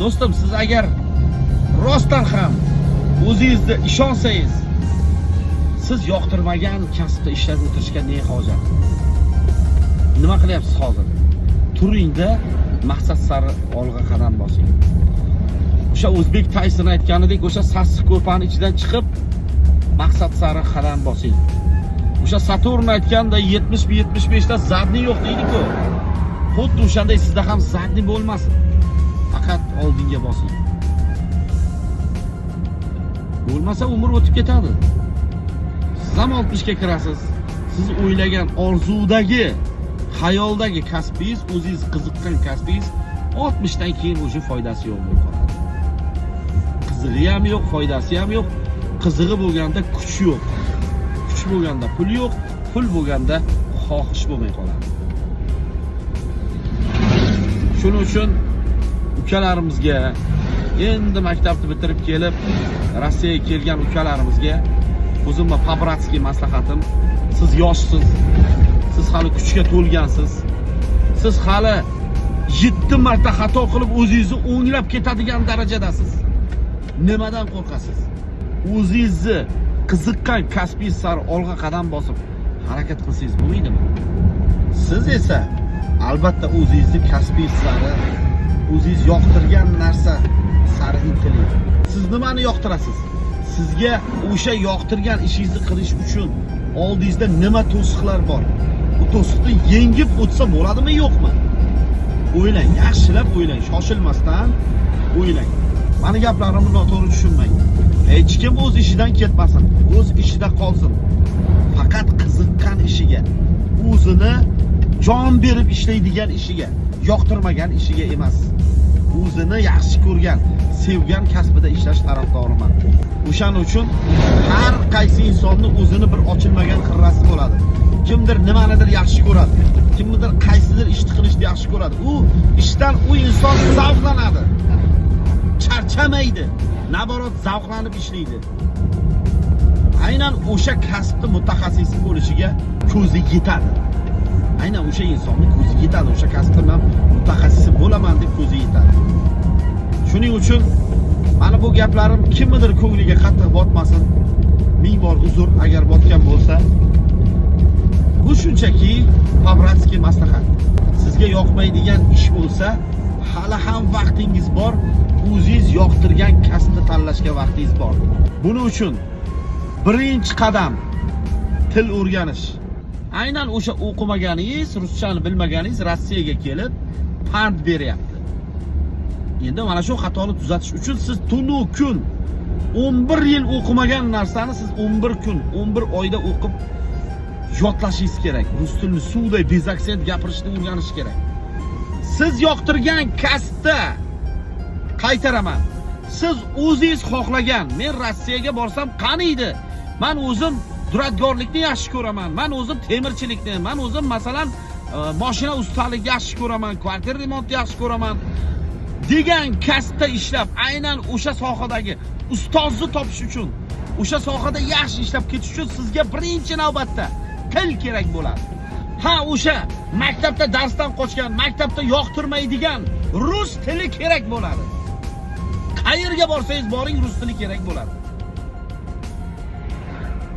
Do'stim, siz agar rostdan ham o'zingizga ishonsangiz, siz yoqtirmagan kasbda ishlab o'tirishga ne hojat? Nima qilyapsiz hozir? Turingda, maqsad sari olg'a qadam bosing. O'sha o'zbek Tayson aytganidek, o'sha sassiq ko'rpani ichidan chiqib, maqsad sari qadam bosing. O'sha Saturn aytganday, 70 75 ta задний yo'q deydi-ku. Xuddi o'shanday sizda ham задний bo'lmasin. Faqat oldinga bosing. Bo'lmasa umr o'tib ketadi. Siz ham 60 ga kirasiz. Siz o'ylagan orzudagi, xayoldagi kasbingiz, o'zingiz qiziqqan kasbingiz 60 dan keyin уже foydasi yo'q bo'lib qoladi. Qizig'i ham yo'q, foydasi ham yo'q. Qizig'i bo'lganda kuch yo'q. Kuch bo'lganda pul yo'q, pul bo'lganda xohish bo'lmay qoladi. Shuning uchun ukalarimizga, endi maktabni bitirib kelib Rossiyaga kelgan ukalarimizga o'zimni по-братски maslahatim: siz yoshsiz, siz hali kuchga to'lgansiz, siz hali 7 marta xato qilib o'zingizni o'nglab ketadigan darajadasiz. Nimadan qo'rqasiz? O'zingizni qiziqqan kasbingiz sari olg'a qadam bosib harakat qilsangiz bo'lmaydimi? Siz esa albatta o'zingizni kasbingiz sari, o'zingiz yoqtirgan narsa sari intiling. Siz nimani yoqtirasiz? Sizga o'sha yoqtirgan ishingizni qilish uchun oldingizda nima to'siqlar bor? Bu to'siqni yengib o'tsa bo'ladimi, yo'qmi? O'ylang, yaxshilab o'ylang, shoshilmasdan o'ylang. Mani gaplarimni noto'g'ri tushunmang. Hech kim o'z ishidan ketmasin, o'z ishida qolsin. Faqat qiziqqan ishiga, o'zini jon berib ishlaydigan ishiga, yoqtirmagan ishiga emas. O'zini yaxshi ko'rgan, sevgan kasbida ishlash tarafdoriman. O'shaning uchun har qaysi insonni o'zini bir ochilmagan qirrasi bo'ladi. Kimdir nimanidir yaxshi ko'radi, kimnidir qaysidir ishni qilishni yaxshi ko'radi. U ishdan u inson zavqlanadi. Charchamaydi. Naborot zavqlanib ishlaydi. Aynan o'sha kasbni mutaxassisi bo'lishiga ko'zi yetadi. Aynan o'sha insonni ko'zi yetadi. O'sha kasbda men mutaxassisi bo'laman deb ko'zi yetadi. Shuning uchun mana bu gaplarim kimnidir ko'ngliga qattiq botmasin. Ming bor uzr agar botgan bo'lsa. Bu shunchaki по-братски maslahat. Sizga yoqmaydigan ish bo'lsa, hali ham vaqtingiz bor, o'zingiz yoqtirgan kasbni tanlashga vaqtingiz bor. Buning uchun birinchi qadam til o'rganish. Aynan o'sha o'qimaganingiz, ruschani bilmaganingiz Rossiyaga kelib pand beryapti. Endi mana shu xatoni tuzatish uchun siz tunu kun 11 yil o'qimagan narsani siz 11 kun, 11 oyda o'qib yodlashingiz kerak. Rus tilini suvday без акцент gapirishni o'rganish kerak. Siz yoqtirgan kasbda, qaytaraman. Siz o'zingiz xohlagan, men Rossiyaga borsam qaniydi? Men o'zim duradgorlikni yaxshi ko'raman. Men o'zim temirchilikni, men o'zim, masalan, mashina ustalik yaxshi ko'raman, kvartira remontni yaxshi ko'raman degan kasbda ishlab, aynan o'sha sohadagi ustozni topish uchun, o'sha sohada yaxshi ishlab ketish uchun sizga birinchi navbatda til kerak bo'ladi. Ha, o'sha maktabda darsdan qochgan, maktabda yoqtirmaydigan rus tili kerak bo'ladi. Qayerga borsangiz boring, rus tili kerak bo'ladi.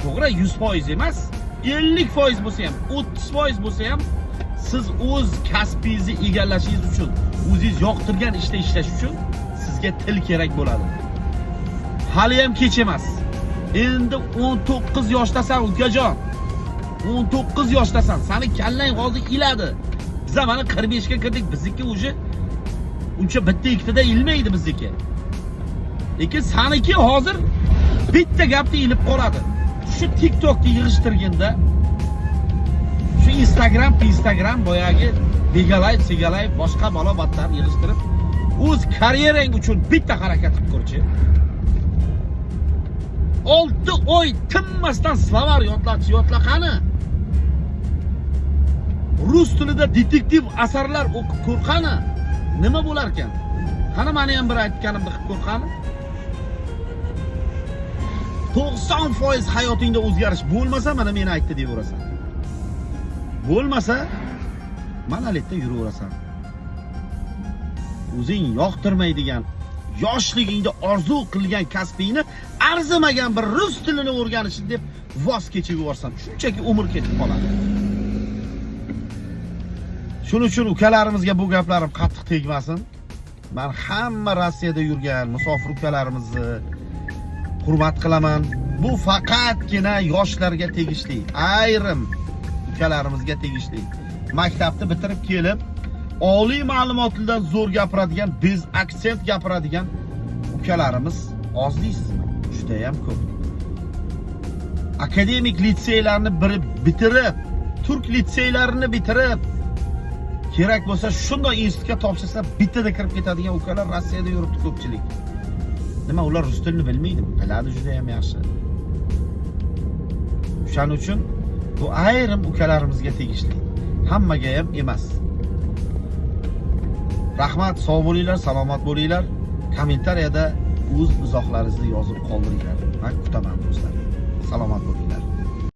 To'g'ri, 100% emas, 50% bo'lsa ham, 30% bo'lsa ham, siz o'z kasbingizni egallashingiz uchun, o'zingiz yoqtirgan ishda ishlash uchun sizga til kerak bo'ladi. Hali ham kech emas. Endi 19 yoshdasan, ukajon. 19 yoshdasan. Sani kallang hozir iladi. Biz ham mana 45 ga kirdik, bizniki уже uncha bitta ikkitada ilmaydi bizniki. Lekin saniki hozir bitta gapni ilib qoladi. Shu TikTokni yig'ishtirganda, shu Instagram, Instagram, boyagi Begalayev, Segalayev, boshqa balo battar yig'ishtirib, o'z karyerang uchun bitta harakat qilib ko'rchi. 6 oy tinmasdan словарь yodlachi, yodla qani. Rus tilida detektiv asarlar o'qib ko'r qani. Nima bo'lar ekan? Qani, mani ham bir aytganimni qilib ko'r qani. 90% hayotingda o'zgarish bo'lmasa, mana meni aytdi deyverasan. Bo'lmasa, mana aletda yuraverasan. O'zing yoqtirmaydigan, yoshligingda orzu qilgan kasbingni arzimagan bir rus tilini o'rganishni deb voz kechib yuborsam, shunchaki umr ketib qoladi. Shuning uchun ukalarimizga bu gaplarim qattiq tegmasin. Men hamma Rossiyada yurgan musofir ukalarimizni hurmat qilaman. Bu faqatgina yoshlarga tegishli, ayrim ukalarimizga tegishli. Maktabni bitirib kelib, oliy ma'lumotlidan zo'r gapiradigan, без акцент gapiradigan ukalarimiz oz deysizmi? Juda ham ko'p. Akademik litseylarni biri bitirib, turk litseylarini bitirib, kerak bo'lsa shunday institutga topshirsa, bittada kirib ketadigan ukalar Rossiyada yuribdi ko'pchilik. Nima, ular rus tilini bilmaydimi? Biladi juda ham yaxshi. O'shaning uchun bu ayrim ukalarimizga tegishli. Hammaga ham emas. Rahmat, sog' bo'linglar, salomat bo'linglar. Kommentariyada o'z izohlaringizni yozib qoldiringlar. Men kutaman, do'stlar. Salomat bo'linglar.